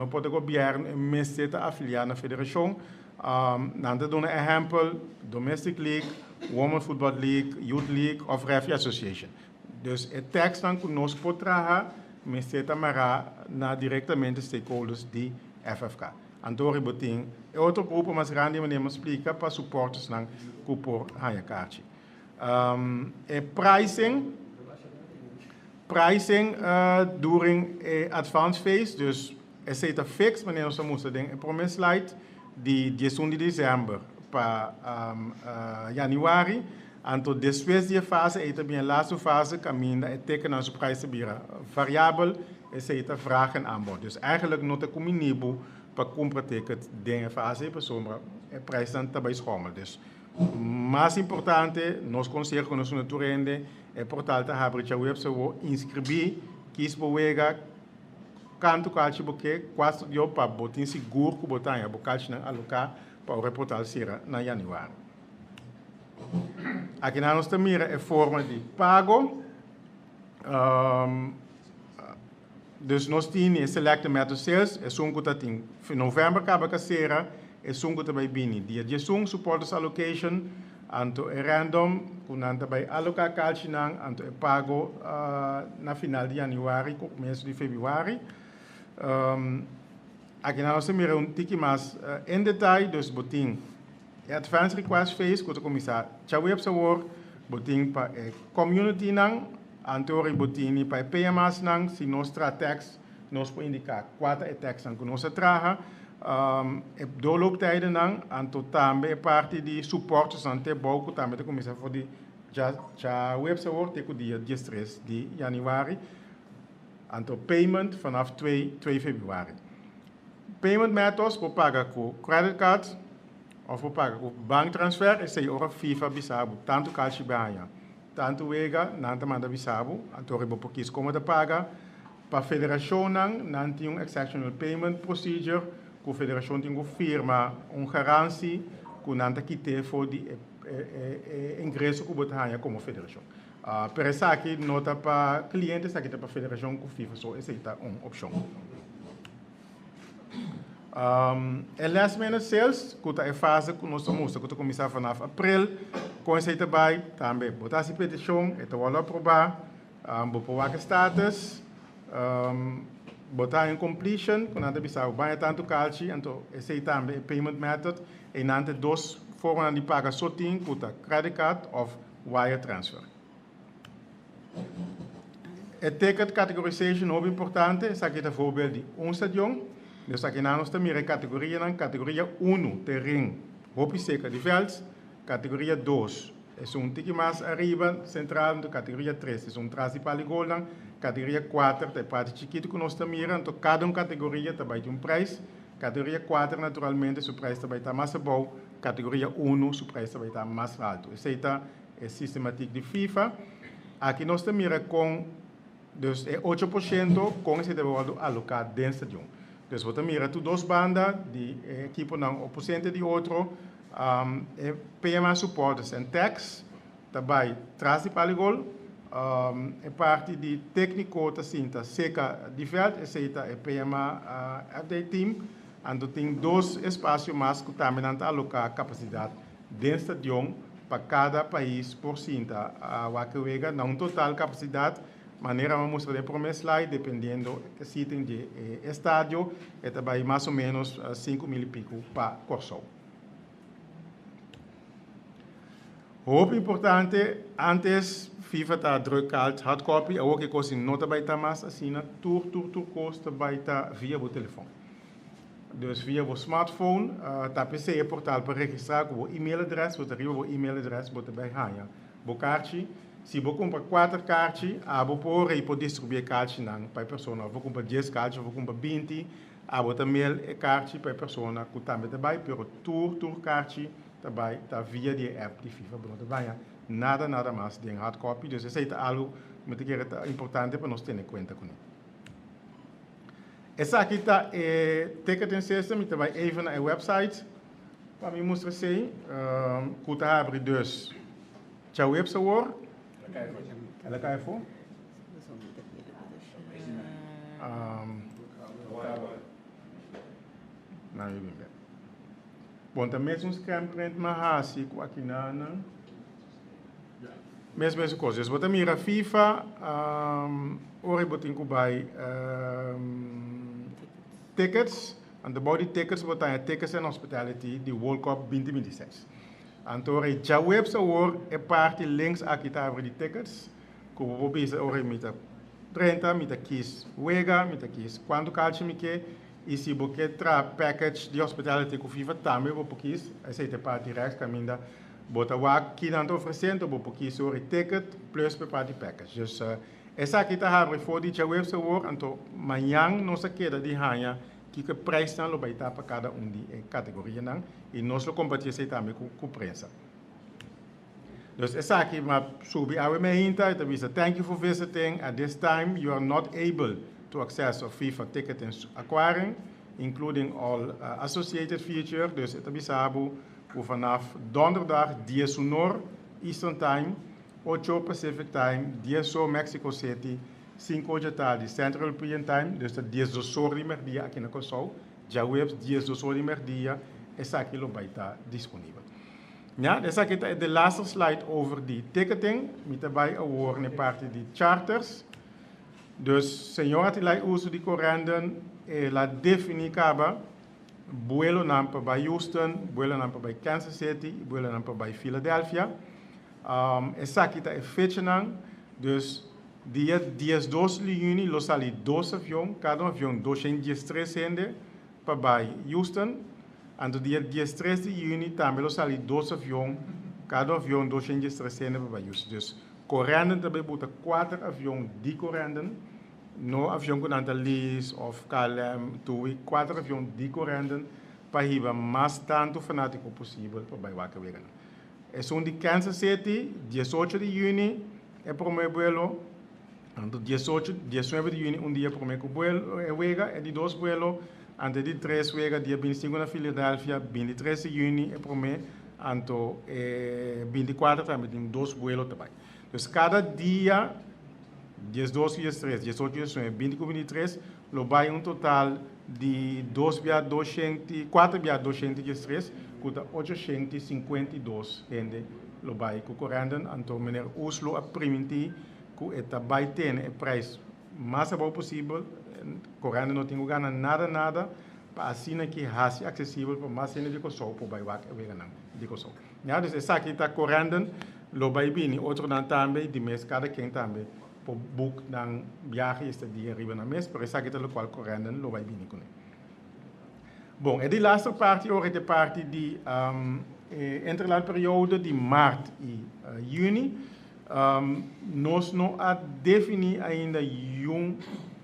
No por ta gobièrnu, e mester ta afiliá na federashon. Nan ta duna ehèmpel, Domestic League, Women Football League, Youth League òf Referee Association. Dus e tèkstnan ku nos por traha mester ta mará na direktamente stakeholders di FFK. Anto riba tin e otro grupo mas grandi manera mi a splika pa supportersnan ku por haña karchi. E pricing, pricing during e advance phase, dus esei ta fix manera nos a mustra den e prome slide di 11 di december pa januari. Anto despues di e fase ei ta bin e laatste fase kaminda e tekennan su prijs ta bira variabel, esei ta vraag en aanbod. Dus eigenlijk no ta kumini bo pa kumpra ticket den e fase ei pasobra e prijsnan ta bai schommel. Dus mas importante, nos konseho ku nos duna tur hende, e portal ta habri djaweps awo, inskribí, kis bo wega, kantu kalchi bo ke, kua studio pa bo tin sigur ku bo ta haña bo kalchinan aloká pa ora e portal sera na yanüari. Akinan nos ta mira e forma di pago. Dus nos tin e selected method sales, esun ku ta tin november kaba ka sera, esun ku ta bai bini dia 11, supporters allocation, anto e random ku nan ta bai aloká kalchinan, anto e pago na final di yanüari ku komienso di febrüari. Akinan nos ta mira un tiki mas en detaye, dus bo tin e advance request phase ku ta kuminsá djaweps awor, bo tin pa e communitynan, anto ora bo tini pa e PMAsnan, si nos traha tekst nos por indiká kua ta e tekstnan ku nos a traha, e doorlooptijdennan, anto tambe e parti di supportersnan te bou ku tambe ta kuminsá for di djaweps awor te ku dia 13 di yanüari, anto payment vanaf 2 februari. Payment methods, por paga ku credit card of por paga ku bank transfer, esei ora FIFA bisa bo tantu kalshi baña, tantu wega, nan ta manda bisa bo, anto riba por kis komo ta paga. Pa federashonnan, nan tin un exceptional payment procedure ku federashon tin ku firma un garansi ku nan ta kit'é for di e e ingreso ku bo ta haña komo federashon. Pero esaki no ta pa kliente, esaki ta pa federashon ku FIFA, so esei ta un opshon. E last minute sales, ku ta e fase ku nos ta mustra ku ta kuminsá vanaf aprel, kon esei ta bai? Tambe bo ta hasi petishon, e ta wòrdu aprobá, bo por wak e status, bo ta haña un completion ku nan ta bisa bo baña tantu kalchi, anto esei tambe e payment method, einan ta e dos formanan di paga so tin ku ta credit card òf wire transfer. E ticket categorization hopi importante, esaki ta voorbeeld di un stadion. Dus akinan nos ta mira e categorianan, categoria 1 terren hopi cerca di veld, categoria 2 esun tiki mas ariba central, anto categoria 3 esun tras di pal di golnan, categoria 4 ta e parti chikito cu nos ta mira, anto cada un categoria ta bay di un prijs, categoria 4 naturalmente su prijs ta bay ta mas abou, categoria 1 su prijs ta bay ta mas halto. Esey ta e sistematiek di FIFA. Aki nos ta mira kon, dus e 8% kon esei ta wòrdu aloká den stadion. Dus bo ta mira tur dos banda di e ekiponan oposente di otro. E PMA supporters en tax ta bai tras di pal di gol. E parti di tékniko ta sinta seka di vèlt, esei ta e PMA FD team. Anto tin dos espasio mas ku tambe nan ta aloká kapasidat den stadion pa kada pais por sinta a wak e wega na un total kapasidat manera mi a mustra den prome slide dependiendo e seating di e estadio e ta bai mas o menos 5000 i piku pa Kòrsou. Hopi importante, antes FIFA ta druk kalt hard copy, awor ke kos no ta bai ta mas asina, tur tur tur kos ta bai ta via bo telefon. Dus via bo smartphone ta p'esei e portal pa registrá ku bo email adrès, bo ta riba bo email adrès bo ta bai haña bo karchi. Si bo kumpra kuater karchi, abo por i por distribuí e karchinan pa e persona. Òf bo kumpra 10 karchi òf bo kumpra 20, abo ta mail e karchi pa e persona ku tambe ta bai, pero tur tur karchi ta bai ta via di e app di FIFA. Bo no ta baña nada nada mas den hard copy. Dus esei ta algu ku mi ta kere ta importante pa nos tene kuenta kuné. Esaki ta e ticketing system, mi ta bai even na e website pa mi mustra esei, ku ta habri dus djaweps awor. El a kai afó? Na mi bin bek. Bon, ta mesun schermprint m'a hasi ku akinanan. Mes mes kos. Dus bo ta mira FIFA, ora bo tin ku bai tickets, anto bou di tickets bo ta haña tickets and hospitality di World Cup 2026. Anto ora djaweps awor e parti links aki ta abri di tickets, ku bo por bisa ora mi ta 30, mi ta kies wega, mi ta kies kuantu kalchi mi ke, i si bo ke traha package di hospitality ku FIFA tambe bo por kies, esei ta e parti rechts kaminda bo ta wak ki nan ta ofresé, anto bo por kies ora e ticket plus pa e parti package. Dus esaki ta habri for di djaweps awor, anto mañan nos a keda di haña kiko e prijsnan lo bai ta pa kada un di e kategorianan i nos lo kompartí esei tambe ku prensa. Dus esaki m'a subi awe meinta, e ta bisa: "Thank you for visiting. At this time you are not able to access of FIFA ticket and acquiring, including all associated feature." Dus e ta bisa bo ku vanaf donderdag 10 or Eastern Time, 8 Pacific Time, 10 or Mexico City, 5 or tardi Central European Time, dus ta 12 or di merdia aki na Kòrsou, djaweps 12 or di merdia, esaki lo bai ta disponibel. Ja, esaki ta e laatste slide over di ticketing. Mi ta bai awor na parti di charters. Dus señor Atilay Uso di Corendon, el a definí kaba buelonan pa bai Houston, buelonan pa bai Kansas City, buelonan pa bai Philadelphia. Esaki ta e fechanan, dus dia 12 di yüni lo sali dos avion, kada un avion 213 hende pa bai Houston. Anto dia 13 di yüni tambe lo sali dos avion, kada avion 213 hende pa bai Houston. Dus Corendon tambe buta kuater avion di Corendon, no avion ku nan ta lease òf KLM, TUI, kuater avion di Corendon pa hiba mas tantu fanátiko posibel pa bai wak e weganan. Esun di Kansas City, 18 di yüni, e promé vuelo, anto 18, 19 di yüni, un dia promé ku vuelo, e wega, e di dos vuelo, anto di tres wega, dia 25 na Philadelphia, 23 di yüni, e promé, anto 24 tambe tin dos vuelo tambe. Dus kada dia, 12, 13, 18, 19, 20, 23, lo bai un total di 2 via 200, 4 via 213, ku ta 852 hende lo bai ku Corendon. Anto meneer Uslo a primintí ku e ta bai tene e prijs mas abou posibel. Corendon no tin ku gana nada nada pa asina ku hasi aksesibel pa mas hende di Kòrsou por bai wak e weganan di Kòrsou. Ja, dus esaki ta Corendon, lo bai bini otronan tambe di mes, kada ken tambe por book nan biahe estadia riba nan mes, pero esaki ta lokual Corendon lo bai bini kuné. Bon, e di laatste parti ora e parti di interland periode di maart i yüni. Nos no a definí ainda un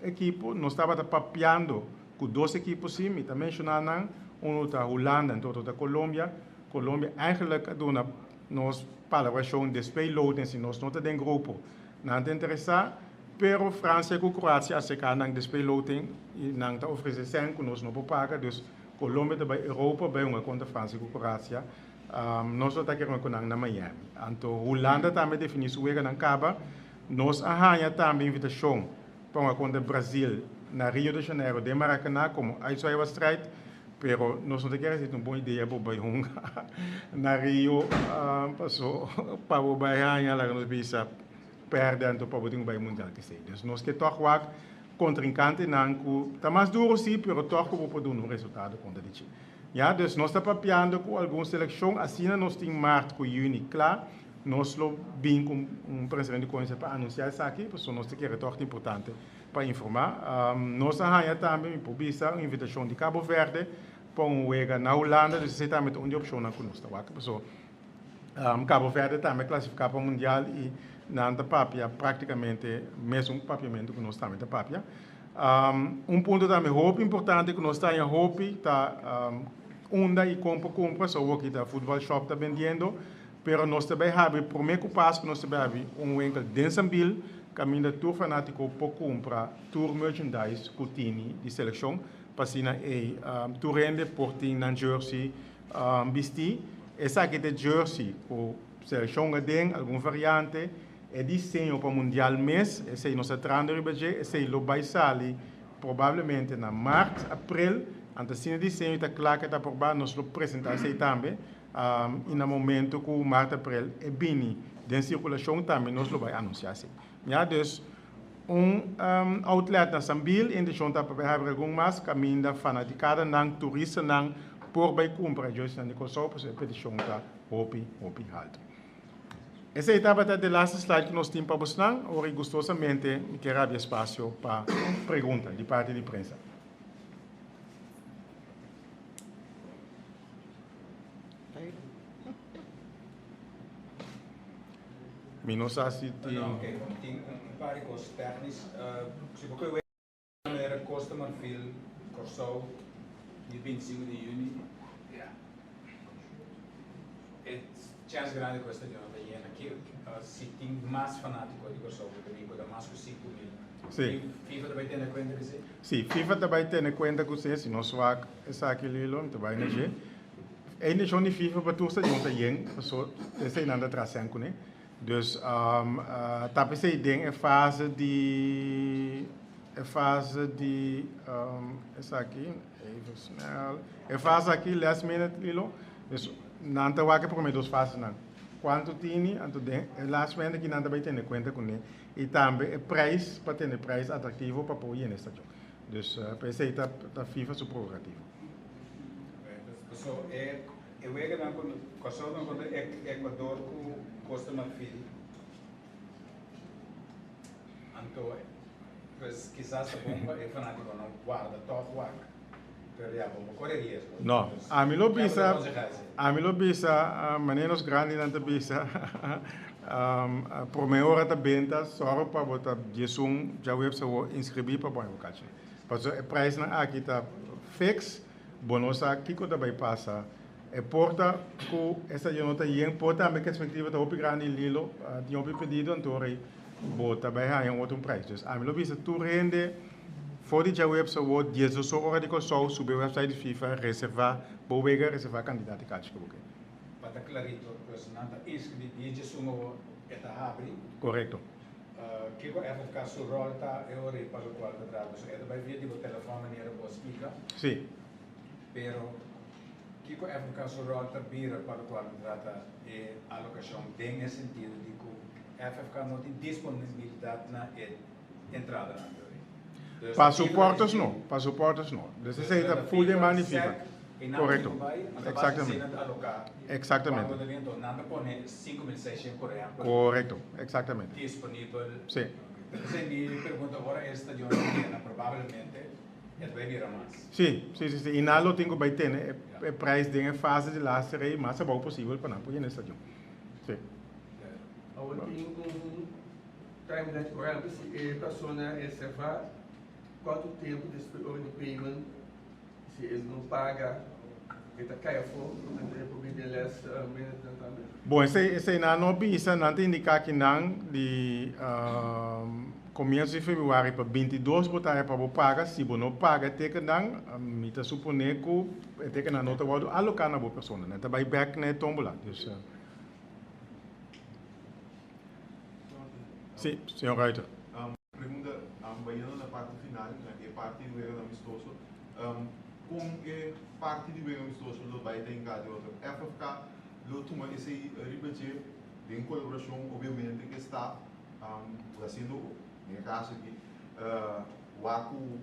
ekipo, nos tabata papiando ku dos ekipo sí, mi ta menshoná nan, un ta Hulanda i otro ta Colombia. Colombia eigenlijk a duna nos palabrashon despues loting si nos no ta den grupo, nan ta interesá, pero Fransia ku Kroasia a aserká nan despues loting i nan ta ofresé sèn ku nos no por paga, dus Colombia ta bai Europa bai hunga kontra Fransia ku Kroasia. Nos lo ta kere ku nan na Miami. Anto Hulanda tambe definí su weganan kaba. Nos a haña tambe invitashon pa hunga kontra Brasil na Rio de Janeiro den Maracanã komo uitzwaaiwedstrijd, pero nos no ta kere si ta un bon idea pa bai hunga na Rio, paso pa bo bai haña, laga nos bisa, pèrdè, anto pa bo tin ku bai mundial kesei. Dus nos ke tòg wak kontrinkantenan ku ta mas duro sí, pero tòg ku bo por duna un resultado kontra di dje. Ja, dus nos ta papiando ku algun selekshon, asina nos tin maart ku yüni kla, nos lo bin ku un presidente di konseho pa anunsiá esaki, pasobra nos ta kere tòg ta importante pa informá. Nos a haña tambe, mi por bisa, un invitashon di Cabo Verde pa un wega na Hulanda, dus esei tambe ta un di opshonnan ku nos ta wak, pasobra Cabo Verde tambe a klasifiká pa mundial i nan ta papia práktikamente mesun papiamentu ku nos tambe ta papia. Un punto tambe hopi importante ku nos ta haña hopi ta unda i kon pa kumpra, so awor ta Futbal Shop ta bendiendo, pero nos ta bai habri promé ku Pasku, nos ta bai habri un winkel den Sambil kaminda tur fanátiko por kumpra tur merchandise ku tini di selekshon, pa asina ei tur hende por tin nan jersey bistí. Esaki ta jersey ku selekshon aden, algun variante, e diseño pa mundial mes, esei nos ta trahando riba dje, esei lo bai sali probablemente na maart, aprel. Anto asina diseño ta kla ku ta aprobá nos lo presentá esei tambe i na momento ku mart aprel e bini den sirkulashon tambe nos lo bai anunsiá esei. Ya dus un outlet na Sambil e intenshon ta pa bai habri algun mas kaminda fanatikadanan, turistanan por bai kumpra jerseynan di Kòrsou pasobra e petishon ta hopi hopi haltu. Esei tabata de laatste slide ku nos tin pa bosnan. Ora i gustosamente mi kier habri espasio pa pregunta di parti di prensa. Mi no sa si tin. No, oké, tin un par di kos tèknis. Si bo koe wega manera Costa Marfil, Kòrsou, di bintisinku di yüni, ya, e chèns grandi ku e stadion ta yena. Ki si tin mas fanátiko di Kòrsou ku ta bin ku ta mas ku 5000? Si. FIFA ta bai tene kuenta ku esei? Si, FIFA ta bai tene kuenta ku esei. Si nos wak esaki Lilo, mi ta bai na dje. E intenshon di FIFA pa tur stadion ta yen, paso esei nan ta traha sèn kuné. Dus ta p'esei den e fase di e fase di esaki, even snel, e fase aki last minute Lilo, dus nan ta wak e prome dos fasenan. Kuantu tini, anto den e last minute aki nan ta bai tene kuenta kuné. I tambe e prijs pa tene prijs atraktivo pa por yena e stadion. Dus p'esei ta FIFA su prerogativo. So e e weganan ku Kòrsou ta kontra Ecuador ku Costa Marfil anto pues kisas ta bon pa e fanatikonan warda tòg wak pero ya bo por kore riesgo. No, ami lo bisa, ami lo bisa manera nos grandinan ta bisa promé ora ta benta sòru pa bo ta 11 djaweps awor inskribí pa bo haña bo kachi. Pasobra e prijsnan aki ta fix, bo no sa kiko ta bay pasa. E por ta cu e stadion no ta yen, por tambe cu e expectativa ta hopi grandi Lilo tin hopi pedido, anto ora bo ta bay haña un otro prijs. Dus ami lo bisa tur hende for di djaweps awor 12 ora di Kòrsou subi e website di FIFA reserva bo wega, reserva kandidat di kachi ku bo ke. Pa ta clarito, pues nan ta inscribi dia 11 awor e ta habri. Correcto. Kiko FFK su ròl ta e ora ei pa lokual ta trata? Pasobra e ta bai via di bo telefòn manera bo a splika. Sí. Pero kiko FFK su ròl ta bira pa lokual ta trata e alokashon den e sentido di ku FFK no tin disponibilidat na e entradanan di ora ei? Dus Pa supporters no, pa supporters no. Dus esei ta full den man di FIFA. Korekto. Eksaktamente. Eksaktamente. Korekto, eksaktamente. Sí. Sí, sí, sí, sí. I nan lo tin ku bai tene e prijs den e fase di laster ei mas abou posibel pa nan por yena e stadion. Sí. Awor tin un timeline, por ehempel si e persona reserva kuantu tempu despues ora di payment Si es no paga, e ta kai afó, anto e por bin den les minute tambe. Bon, esei esei nan no bisa, nan ta indiká ki nan di komienso di februari pa 22 bo ta haña pa bo paga, si bo no paga e tekennan, mi ta suponé ku e tekennan no ta wòrdu aloká na bo persona, nan ta bai bèk na e tómbola. Dus, si, señor Ruiter. Pregunta, Bayendo na parti final, na e parti di wega amistoso, kon e parti di wega amistoso lo bai ta hinká den otro? FFK lo tuma esei riba dje den kolaborashon obiamente ku e staf, hasiendo den e kaso aki wak ku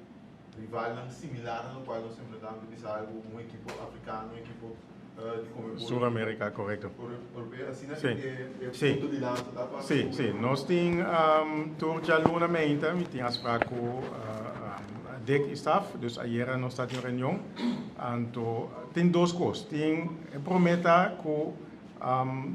rivalnan similar na lokual nos enfrentá, mi ta bisa algu un ekipo afrikano, un ekipo di Conmebol. Sur America, correcto. Europeo, asina e e punto di lansa ta pa. Sí, sí. Nos tin tur djaluna meinta, mi tin afspraak ku Dick i staf, dus ayera nos ta tin un reunion. Anto tin dos kos. Tin e promé ta ku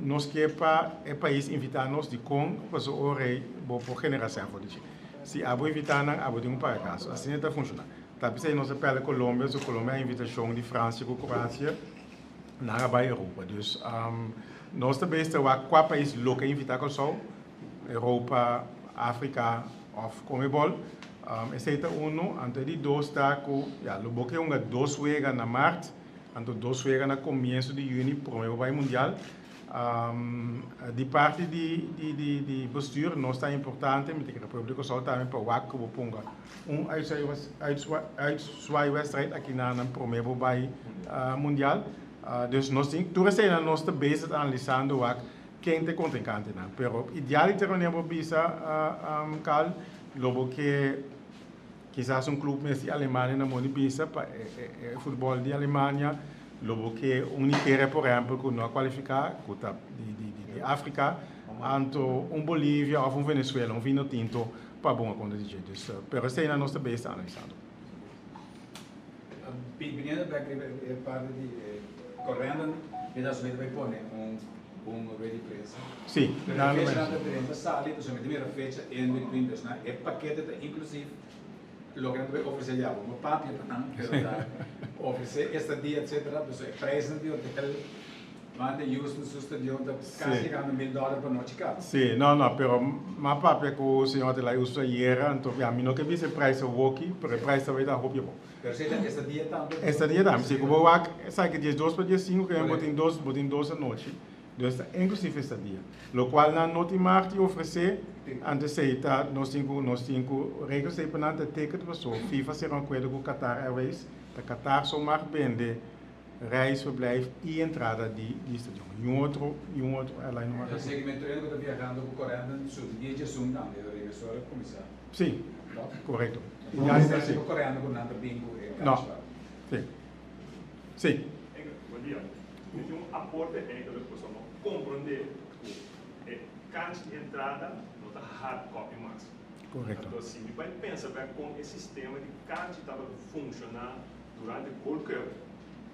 nos ke pa e pais invitá nos dikon pasobra ora ei bo por generá sèn for di dje. Si abo invitá nan, abo tin ku paga gastu. Asina ta funshoná. Ta p'esei nos a pèrdè Colombia, so Colombia a invitashon di Francia ku Kroasia, nan a bai Europa. Dus nos ta bes ta wak kua pais lo ke invitá Kòrsou, Europa, Afrika òf Comebol. Esei ta unu. Anto e di dos ta ku ya lo bo ke hunga dos wega na mart, anto dos wega na komienso di yüni promé bo bai mundial. Di parti di di di bestuur nos ta importante, mi ta kere pueblo di Kòrsou tambe pa wak ku bo ponga un uitzwaaiwedstrijd aki na nan promé bo bai mundial. Dus nos tin tur eseinan nos ta bezig ta analisando wak ken ta e kontrinkantenan. Pero idealiter wanneer bo bisa Carl lo bo ke Kisas un club mes di Alemania na moni bisa pa e futbol di Alemania lo bo ke un Nigeria por ehempel ku no a kualifiká ku ta di Afrika anto un Bolivia of un Venezuela un vino tinto pa bon a konta di dje dus pero eseinan nos ta bezig ta analisando. Biniendo bek riba e parti di e Corendon mi ta asumí ta bai pone un un rueda di prensa. Sí, Pero nan e lo fecha nan bai. ta drenta sali, pasobra mi ta mira fecha in between, dus nan e pakete ta inclusief loke nan ta bai ofrece ya, bo no papia pa nan, pero ta ofrece estadia etcetera, pasobra e prijsnan di hotel banda Houston su stadion ta casi yegando mil dollar pa nochi caba. Sí, no, no, pero m'a papia cu señor Adelai Uso ayera, anto ya mi no ke bisa e prijs awoki, pero e prijs ta bai ta hopi abou. Pero si ta estadia tambe? Estadia tambe, si cu bo wak esaki 12 pa 15 cu bo tin dos anochi, dus ta inclusief estadia. Locual nan no tin mag di ofrece, anto esey ta nos tin cu nos tin cu regla esey pa nan ta ticket paso FIFA cera un acuerdo cu Qatar Airways, ta Qatar so mag bende reis, verblijf y entrada di di stadion. Niun otro niun otro airline no mag E haci. segmento ene cu ta viajando cu corrente su di dia djesun tambe, regreso ora cuminsa. Sí, korekto. No mester si bo koreando ku nan ta bin ku e No. kash pa. Sí. Sí. Enkel, bon dia. Mi tin un aporte eigenlijk pasobra no komprondé ku e kanch di entrada no ta hard copy mas. Korekto. Anto si mi bai pensa bek kon e sistema di kanchi tabata funshoná durante Gold Cup,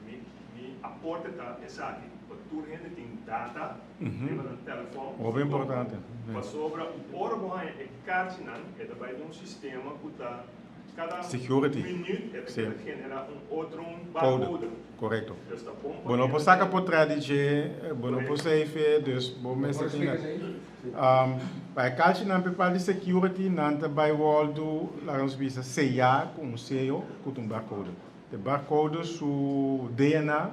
mi mi aporte ta esaki, pa tur hende tin data riba nan telefòn. Hopi importante. Pasobra ora bo haña e karchinan e ta bai den un sistema ku ta kada Security. minuut e ta keda genera un otro un Code. barcode. Korekto. Dus ta bon pa Bo no por hende saka potrèt di dje, bo no por save e, dus bo mester tin dat. Pa e karchinan pe parti di security nan ta bai wòrdu, laga nos bisa, seyá ku un seyo ku ta un barcode. E barcode su DNA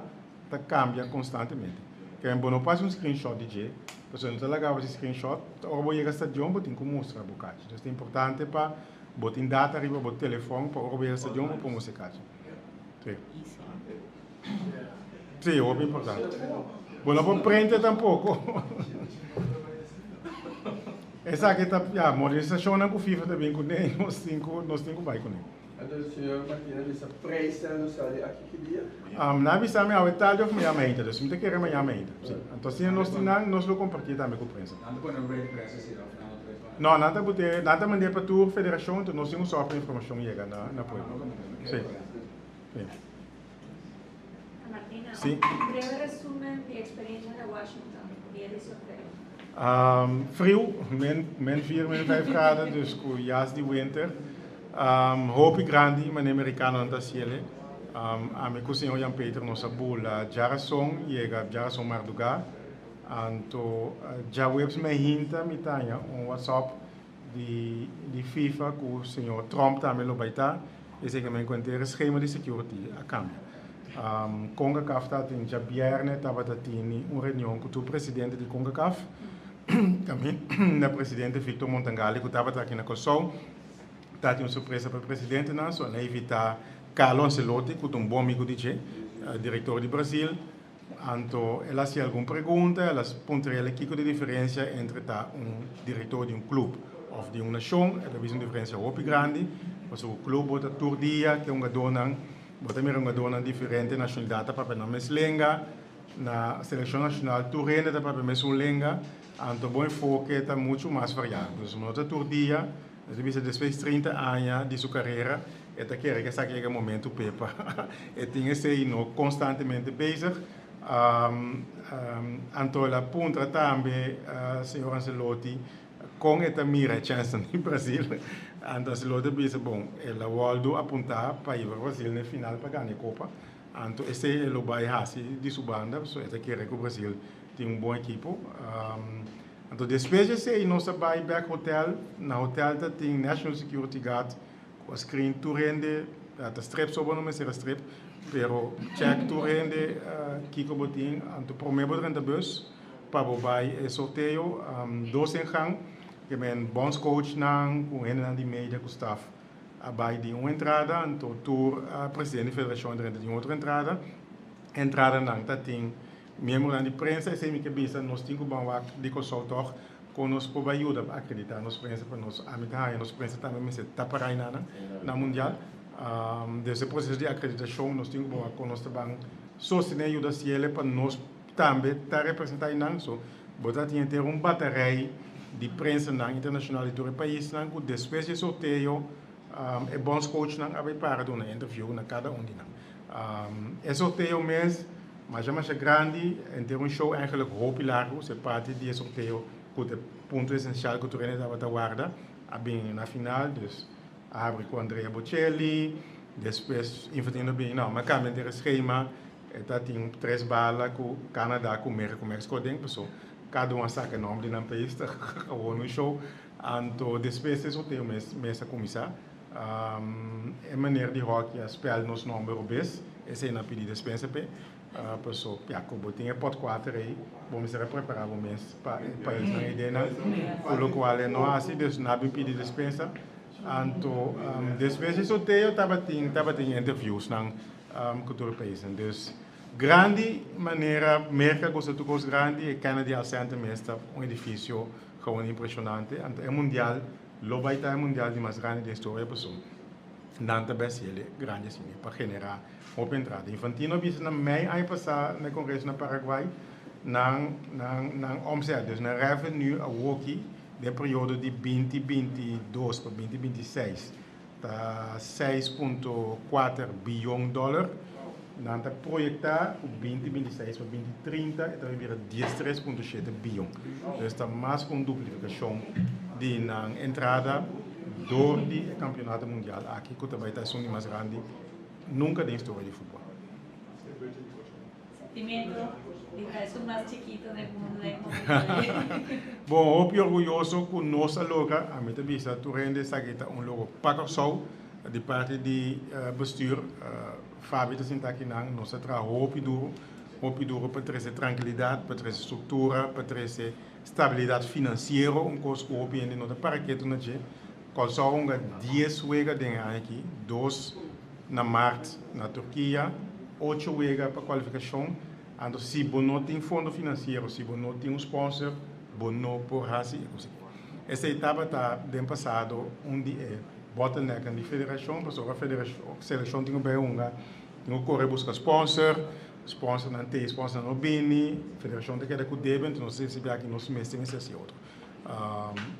ta cambia constantemente. Keren bo no por haci un screenshot di dje, pasobra no ta laga bo haci screenshot, ora bo yega stadion bo tin cu mustra bo cachi. Dus ta importante pa bo tin data riba bo telefon pa ora bo yega stadion bo por mustra e cachi. Si. Si, hopi importante. Bo no por prente tampoco. Esaki ta, ya, modernisacionnan cu FIFA ta bin cune, nos tin cu, nos tin cu bay cune. Anto señor Martina bisa prijsnan lo sali aki ki dia? Nan a bisa mi awe tardi of mañana mainta, dus mi ta kere mañana mainta. Si. Anto asina nos tin nan, nos lo comparti tambe cu prensa. Nan ta pone un red prensa si of nan no ta pone? No, nan ta bute, nan ta mand'é pa tur federacion, anto nos tin un sort pa informacion yega na pueblo. Si. Si. Martina, Si. un breve resumen di experiencia na Washington, dia di sorteo. Friu, min 4, min 5 graden, dus ku jas di winter. Hopi grandi manera merikanonan ta hasiel. Ami ku señor Jan Peter nos a bula djarason, yega djarason mardugá. Anto djaweps mainta mi ta haña un whatsapp di di FIFA ku señor Trump tambe lo bai ta. Esei ke men ku henter e schema di security a kambia. Concacaf ta tin djabièrnè tabata tini un reunion ku tur presidente di Concacaf, kaminda presidente Victor Montangali ku tabata aki na Kòrsou. Ta tin un sorpresa pa e presidentenan, so nan invita Carlo Ancelotti cu ta un bon amigo di dje, director di Brasil. Anto el a haci algun pregunta, el a puntra el kico ta e diferencia entre ta un director di un club of di un nacion. El a bisa un diferencia hopi grandi, pasobra cu club bo ta tur dia cu e hungadornan, bo ta mira hungadornan diferente nacionalidad ta papia nan mes lenga, na seleccion nacional tur hende ta papia mesun lenga, anto bo enfoke ta mucho mas variado. Entonces bo no ta tur dia. E ta bisa despues 30 aña di su carera e ta kere cu esaki yega e momento p'e pa e tin esey no constantemente bezig. Anto el a puntra tambe señor Ancelotti con e ta mira e chensnan di Brasil. Anto Ancelotti a bisa bon el a wordo apunta pa hiba Brasil na e final pa gana e copa. Anto esey e lo bay haci di su banda pasobra e ta kere cu Brasil tin un bon ekipo. Anto despues di esei nos a bai bek hotel, na hotel ta tin National Security Guard ku a screen tur hende, ta strip so bo no mester a strip, pero check tur hende kiko bo tin, anto prome bo drenta bus, pa bo bai e sorteo, dos ingang, ke men bondscoachnan ku hendenan di media ku staf a bai di un entrada, anto tur presidente di federashon a drenta di un otro entrada. Entradanan ta tin miembronan di prensa, esei mi ke bisa nos tin ku ban wak di Kòrsou tòg kon nos por bai yuda pa akreditá nos prensa pa nos ami ta haña nos prensa tambe mester ta pará enanan na mundial. Des e proseso di akreditashon nos tin ku ban wak kon nos ta ban sostené yuda siele pa nos tambe ta representá einan. So bo ta tin henter un batarei di prensanan internashonal di tur e paisnan ku despues di e sorteo e bondscoachnan a bai para duna interview na kada un di nan. E sorteo mes masha masha grandi, henter un show eigenlijk hopi largu, se parti di e sorteo ku ta e punto esensial ku tur hende tabata warda a bin na final, dus a habri ku Andrea Bocelli, despues Infantino a bin, no, mi a kambia henter e schema, E ta tin tres bala ku Canada ku Merka ku Mexico aden paso kada un a saka e nomber di nan pais ta gewoon un show. Anto despues e sorteo mes mes a kuminsá. E meneer di hockey a spel nos nomber robes, esei nan a pidi despensa p'e paso ya ku bo tin e pot kuater ei bo mester a prepara bo mes pa e paisnan ei den nan ku lokual e no hasi dus nan a bin pidi despensa. Anto despues di sorteo tabatin tabatin interviewsnan. Ku tur e paisnan. Dus grandi manera Merka gusta tur kos grandi, e Kennedy Art Center mes ta un edifisio gewoon impreshonante. Anto e mundial lo bai ta e mundial di mas grandi den historia pasobra nan ta bes hel grandi asina pa generá hopi entrada. Infantino a bisa na mei aña pasá na e kongreso na Paraguay nan nan nan omzet, dus nan revenue awoki den periodo di 2022 pa 2026 Ta 6.4 biyon dòler. Nan ta proyektá ku 2026 pa 2030 e ta bai bira 13.7 biyon. Dus ta mas ku un duplifikashon di nan entrada dor di e kampionato mundial aki ku ta bai ta esun di mas grandi nunka den historia di futbòl. Sentimiento di ta esun mas chikito den mundo den momento ei. Bon, hopi orguyoso ku nos a logra, ami ta bisa tur hende esaki ta un logro pa Kòrsou, di parti di bestuur, Fabi ta sinta akinan, nos a traha hopi duro, hopi duro pa trese trankilidat, pa trese struktura, pa trese stabilidat finansiero, un kos ku hopi hende no ta para ketu na dje. Kòrsou a hunga dies wega den e aña aki, dos na mart na Turkia, ocho wega pa kualifikashon. Anto si bo no tin fondo finansiero, si bo no tin un sponsor, bo no por hasi e kos aki. Esei tabata den pasado un di e bottlenecknan di federashon, pasobra ora selekshon tin ku bai hunga, tin ku kore buska sponsor, sponsornan te, sponsornan no bini, federashon ta keda ku debe, anto nos ta sibi aki nos mester mester hasi otro.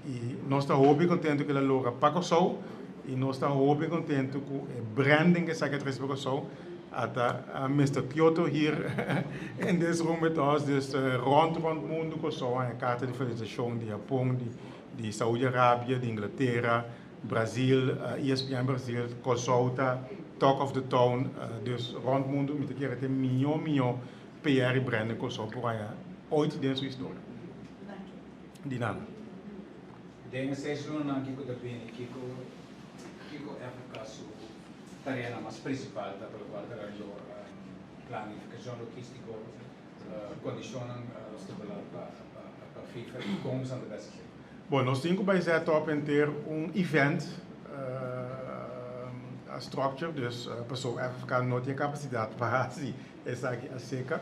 Y nos ta hopi contento cu el a logra pa Corsou y nos ta hopi contento cu e branding cu esaki a trece pa Corsou. Ata Mister Kyoto hier in this room with us, dus rond rond mundo Corsou a haña carta di felicitacion di Japon, di Saudi Arabia, di Inglatera, Brazil, ESPN Brazil, Corsou ta talk of the town, dus rond mundo mi ta kere ta e miyo miyo PR y branding Corsou por haña ooit den su historia. Di nada. Den e seis lunanan kiko ta bini, kiko kiko FFK su tareanan mas prinsipal ta pa lokual ta lo planifikashon logístiko, kondishonnan stipulá pa pa FIFA i kon Santa Bes a sigui? Bon, nos tin ku bai zet op henter un event structure, dus pasobra FFK no tin e kapasidat pa hasi esaki aseka.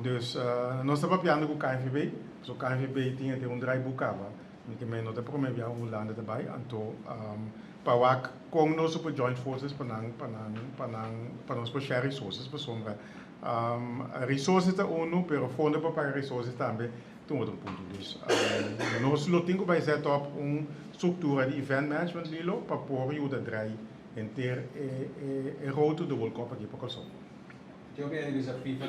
Dus nos ta papiando ku KNVB, so KNVB tin e un draaiboek kaba, mi ke men no ta prome bia Hulanda ta bai, anto pa wak kon nos por join forces pa nan pa nan pa nan pa nos por share resources pasobra resources ta unu pero fondo pa paga resources tambe ta un otro punto. Dus nos lo tin ku bai set up un struktura di event management lilo pa por yuda drai henter e e road to the World Cup aki pa Kòrsou. Yo mi a bisa FIFA,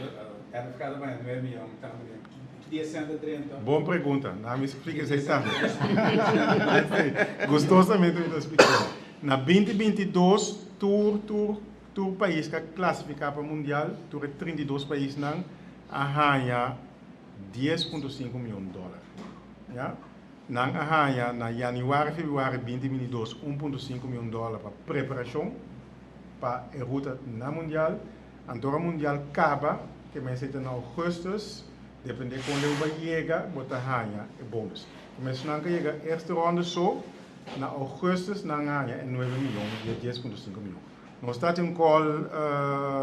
RFK ta baña nuebe miyon tantu den ki dia senta drenta? Bon pregunta, na mi splika esei tambe. Gustosamente mi ta splika esei. Na 2022 tur tur tur pais ku a klasifiká pa mundial, tur e 32 paisnan a haña 10.5 miyon dòler. Ya. Nan a haña na yanüari, febrüari 2022 1.5 miyon dòler pa preparashon. Pa e ruta na mundial. Anto ora mundial caba, ke mester ta na augustus. Depende con leu bo a yega, bo ta haña e bonus. Comensonan cu a yega eerste ronde so, na augustus nan a haña e nuebe miyon di e 10.5 miyon. Nos ta tin un call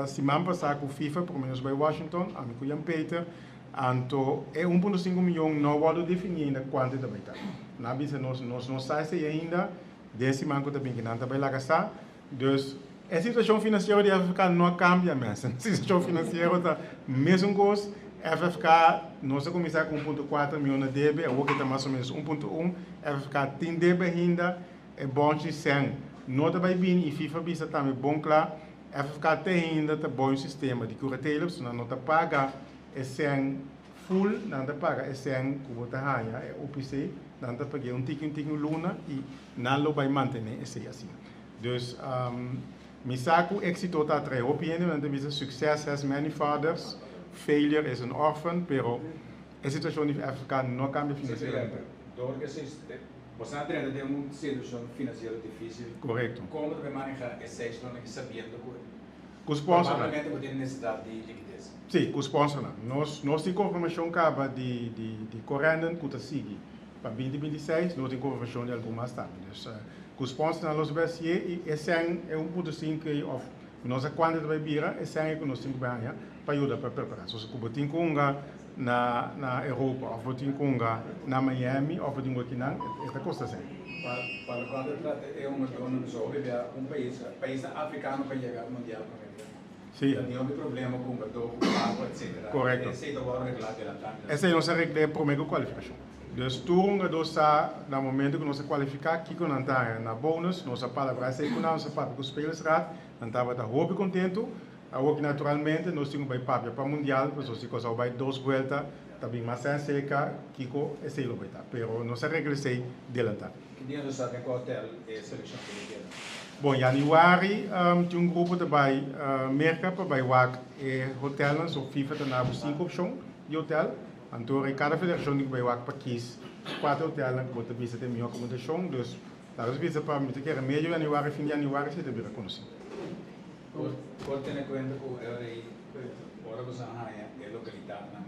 siman pasa cu FIFA, prome nos bay Washington, ami cu Jan Peter, anto e 1.5 miyon no a wordo defini ainda cuanto e ta bay ta. Nan a bisa nos, nos no sa esey ainda, den siman cu ta bin ki nan ta bay laga sa. Dus, e situacion financiero di FFK no a cambia mes. E situacion financiero ta mesun cos. FFK, nos a cuminsa cu 1.4 miyon na debe, awor ki ta mas o menos 1.1. FFK tin debe ainda, e bonchi cen no ta bay bini y FIFA bisa tambe bon cla, FFK te ainda ta bon sistema di curatela, pasobra nan no ta paga e cen full, nan ta paga e cen cu bo ta haya, e OPC, nan ta pag'e un tiki un tiki un luna y nan lo bay mantene esey asina. Dus, mi sa cu exito ta atrae hopi hende, nan ta bisa success has many fathers, failure is an orphan, pero e situacion di FFK no cambia financieramente. Door cu boso a drenta den un situacion financiero dificil, Corecto. como ta bay maneha e seis luna aki sabiendo cu Cu sponsornan. Probablemente bo tin necesidad di liquidez. Si, cu sponsornan. Nos nos tin confirmacion caba di di di Corendon cu ta sigui pa binti 26, nos tin confirmacion di algun mas tambe. Dus cu sponsornan los bay hacié y esèn e 1.5 ei of mi no sa cuanto ta bay bira, esèn ei cu nos tin cu bay haña pa yuda pa prepara. So si cu bo tin cu hunga na na Europa of bo tin cu hunga na Miami of bo tin cu akinan, e ta costa esèn. Pa pa locual ta trata e hungadornan so hopi bia un pais, paisnan africano pa yega mundial prome bia. Si. Ta tin hopi problema cu hungador, cu pago etcetera. Correcto. Esey ta worde regla adelantá. Esey nos a regla e prome cu cualificacion. Dus tur hungador sa na momento cu nos a cualifica kico nan ta haña na bonus. Nos a palabra esey cu nan, nos a papia cu spelersraad, nan tabata hopi contento. Awor ki naturalmente nos tin cu bay papia pa mundial, pasobra si cos a bay dos buelta ta bin mas cerca kico esey lo bay ta. Pero nos a regla esey delanta. Ki dia nos sa den cua hotel e seleccion ta bay keda? Bon, januari tin un grupo ta bay Merca pa bay wak e hotelnan. So FIFA ta na bo cinco opcion di hotel. Anto e cada federacion tin cu bay wak pa kies cua ta e hotelnan cu bo ta bisa ta e miho acomodacion. Dus laga nos bisa pa mi ta kere medio januari, fin di januari esey ta bira conoci. Por tene cuenta cu e ora ey ora bo sa haya e localidadnan,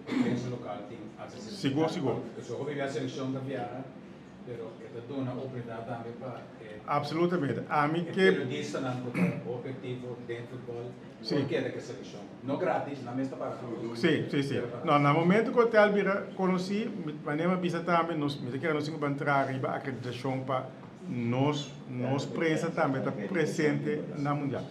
e prensa local tin accesibilidad. Sigur, sigur. Pasobra hopi bia seleccion ta viaha, pero e ta duna oportunidad tambe pa e. Absolutamente. Ami e ke. periodistanan cu ta hopi activo den futbol por keda cu e seleccion. No gratis, nan mes ta paga. Si, si, si. No, na momento cu hotel bira conoci, manera mi a bisa tambe, nos, mi ta kere nos tin cu ban traha riba acreditacion pa nos nos prensa tambe ta presente na mundial.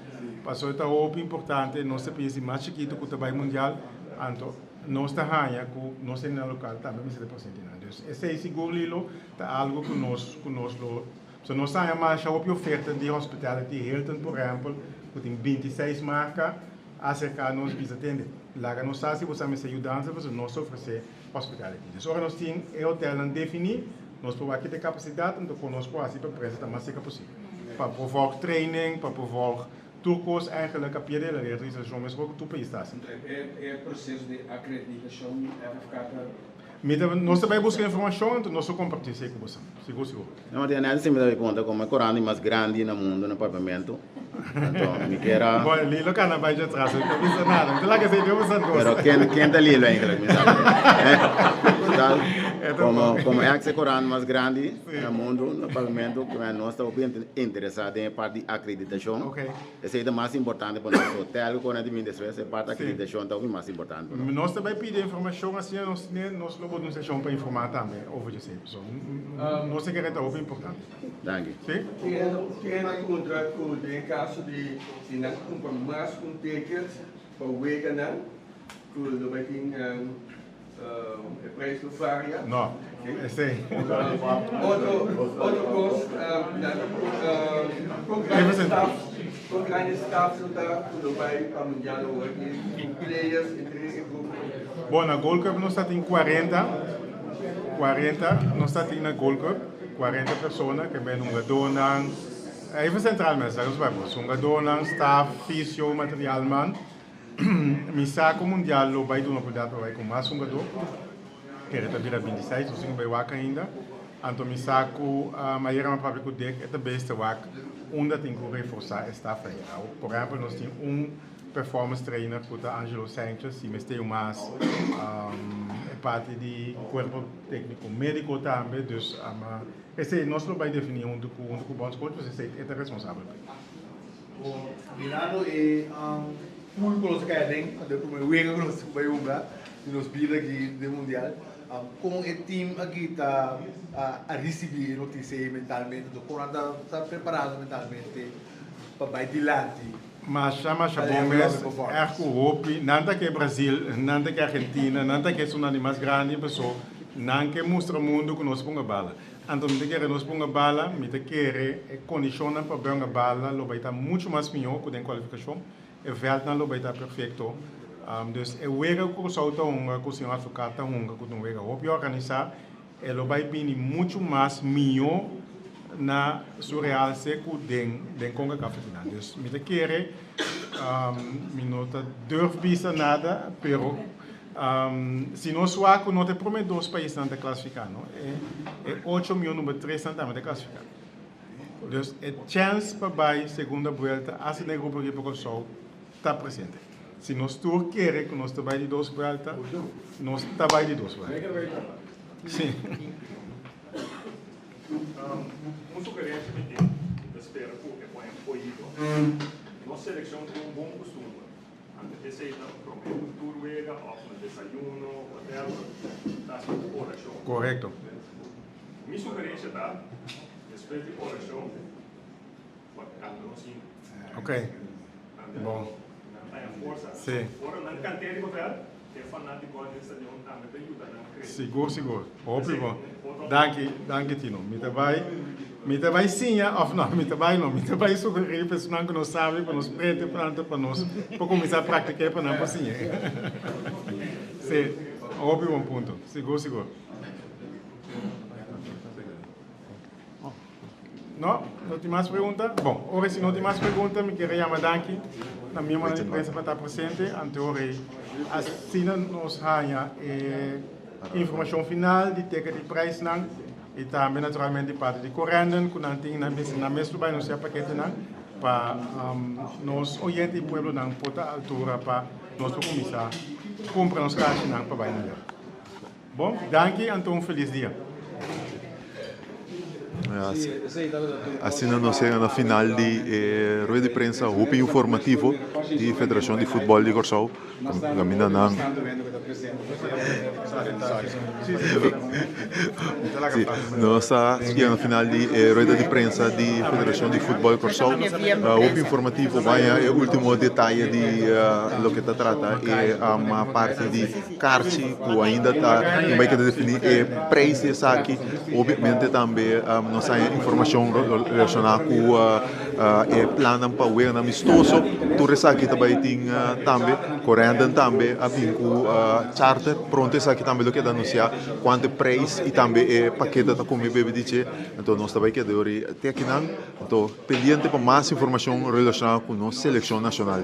Pasobra ta hopi importante, nos ta pais di mas chikito ku ta bai mundial, anto nos ta haña ku nos hendenan lokal tambe mester ta presente nan. Dus esei sigur Lilo ta algo ku nos ku nos lo, pasobra nos ta haña masha hopi oferta di hospitality, Hilton por ehempel ku tin 26 marka a aserka nos bisa tende laga nos sa si bo sa mester yudansa pasobra nos ta ofresé hospitality. Dus ora nos tin e hotelnan definí, nos por wak kita kapasidat, anto kon nos por hasi pa prensa ta mas serka posibel. Pa por volg training, pa por volg tur kos eigenlijk a pie de la letra registrashon meskos ku tur pais ta hasi. E proseso di akreditashon FFK ta. Mi ta, nos ta bai buska informashon, anto nos lo kompartí esei ku boso. Sigur, sigur. No, Martina, net así mi ta pregunta como e corant di mas grandi na mundo na Papiamento. Anto mi kier a. Bueno, Lilo cana bai dje atras, mi ta bisa nada. Mi ta laga esei den boso dos. Pero ken, ken ta Lilo eigenlijk? Mi sa. Total, como, como ex e corant mas grandi na mundo na Papiamento, nos ta hopi interesa den e parti di acreditacion. Okay. Esei ta mas importante pa nos. Hotel ku kona di bin despues, e parti akreditashon ta hopi mas importante pa nos. Nos ta bai pidi informashon asina nos tene, nos lo bo duna un seshon pa informá tambe over di esei. So, nos ta kere ta hopi importante. Danki. Si? Tin hende puntra ku den kaso di si nan kumpra mas ku un ticket pa weganan ku lo bai tin E prijs lo varia. No, esei. Otro, otro kos, kon grandi staf, kon grandi staf lo ta ku lo bai pa mundial awor aki, players entre e grupo? Bon, na Gold Cup nos ta tin 40, 40, nos ta tin na Gold Cup 40 persona ke ben hungadónan, even sentral mes, laga nos bai bos, hungadónan, staf, fisio, materialman. Mi sa ku mundial lo bai duna oportunidat pa bai ku mas hungadó, kere ta bira 26, nos tin ku bai wak ainda. Anto mi sa ku ayera mi a papia ku Dick, e ta bes ta wak unda tin ku reforsá e staf ei. Por ehèmpel nos tin un performance trainer ku ta Angelo Sanchez, si mester un mas e parti di kuerpo tékniko médiko tambe, dus esei nos lo bai definí huntu ku huntu ku bondscoach, pues esei e ta responsabel p'e. Bo mirando e pool ku nos a kai aden, anto e promé wega ku nos bai hunga di nos bida aki den mundial, kon e team aki ta a risibí e notisia ei mentalmente? Anto kon nan ta preparando mentalmente pa bai dilanti? Masha masha bon mes, ègt ku hopi, nan ta ke Brazil, nan ta ke Argentina, nan ta ke esunnan di mas grandi, paso nan ke mustra mundu ku nos ponga bala. Anto mi ta kere nos ponga bala, mi ta kere e kondishonnan pa benga bala lo bai ta muchu mas mihó ku den kualifikashon, e vèldnan lo bai ta perfekto. Dus e wega ku Kòrsou ta hunga, ku señor Advocaat ta hunga, ku ta un wega hopi organisá, E lo bai bini muchu mas mihó na su realse ku den den Concacaf final. Dus mi ta kere, mi no ta durf bisa nada, pero si nos wak ku no ta e prome dos paisnan ta klasifiká no, e e ocho mihó number tresnan tambe ta klasifiká. Dus e chèns pa bai segunda buelta asta den e grupo aki pa Kòrsou ta presente. Si nos tur kere ku nos ta bai di dos buelta, nos ta bai di dos buelta. Sí. Un sugerencia mi tin, mi ta spera cu e pone oido. Nos seleccion tin un bon costumber. Antes di esey ta prome cu tur wega of na desayuno, whatever, ta haci un oracion. Correcto. Mi sugerencia ta, despues di oracion, pa canta nos himno. Ok. Bon. Nan ta haña forsa. Sí. Ora nan cant'é riba veld, e fanaticonan den stadion tambe ta yuda nan crece. Sigur, sigur. Hopi bon. Danki, danki Tino. Mi ta bai, mi ta bai siña, of no, mi ta bai no, mi ta bai sugerí pa esunnan ku no sabi pa nos prete pronto pa nos por kuminsá praktiká pa nan por siña. Sí, hopi bon punto. Sigur, sigur. No? No tin mas pregunta? Bon, ora si no tin mas pregunta, mi kier a yama danki na miembronan di prensa pa ta presente. Ante ora ei asina nos haña e informashon final di teken di prijsnan i tambe naturalmente di parti di Corendon ku nan tin nan mes lo bai anunsiá paketenan pa nos oyente i pueblonan por ta altura pa nos por kuminsá kumpra nos kashinan pa bai mundial. Bon, danki anto un felis dia. Asina nos yega na final di e rueda di prensa hopi informativo di Federacion di Futbol di Kòrsou. Kaminda nan Nos ta yega na final di e rueda di prensa di Federacion di Futbol Kòrsou. Hopi informativo baña e ultimo detaye di loke ta trata e parti di Karchi ku ainda ta tin bai keda definí e preis di esaki. Obviamente tambe nos haña informashon relashoná ku e plannan pa weganan amistoso. Tur esaki ta bai tin tambe. Corendon tambe a bin ku charter. Pronto esaki tambe lo keda anunsiá kuantu e preis i tambe e pakete ta kome bebe di dje. Anto nos ta bai keda yori te akinan. Anto pendiente pa mas informashon relashoná ku nos selekshon nashonal.